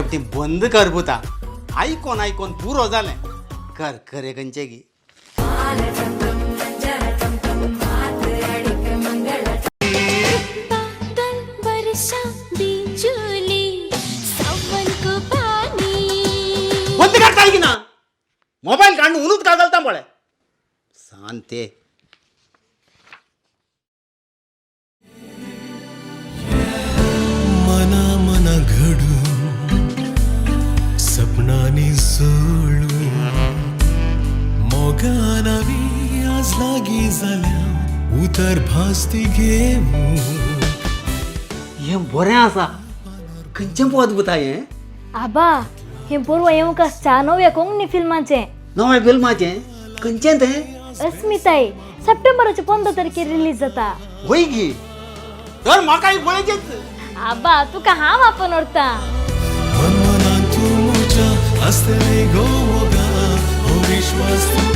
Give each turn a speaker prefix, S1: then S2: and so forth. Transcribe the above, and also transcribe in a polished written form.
S1: पण ती बंद कर पुता. आयकोन आयकोन पुरो जालें. कर करे खंयचे गी.
S2: बादल वर्षा बिजुली सावन को पानी.
S1: बंद करताय की ना मोबायल काडून उनूच कागलता पळय सांते.
S3: मना मना घडून सपनांनी सोळून मोगान आमी आज लागीं जाल्या उतर भास ती घेवूं.
S1: हें बरें आसा. खंयचें पद पुता हें?
S4: आबा, हें पूर्व येवंक आसच्या नव्या कोंकणी फिल्माचें.
S1: नव्या फिल्माचें? खंयचें तें?
S4: अस्मिताय. सप्टेंबराच्या 15 तारखेर रिलीज जाता.
S1: वय गी, तर म्हाकाय पळयचेच.
S4: आबा, तुका हांव आपोवन व्हरता.
S3: मन मनांत तूं म्हज्या आसतलें गो मोगा हो विश्वास.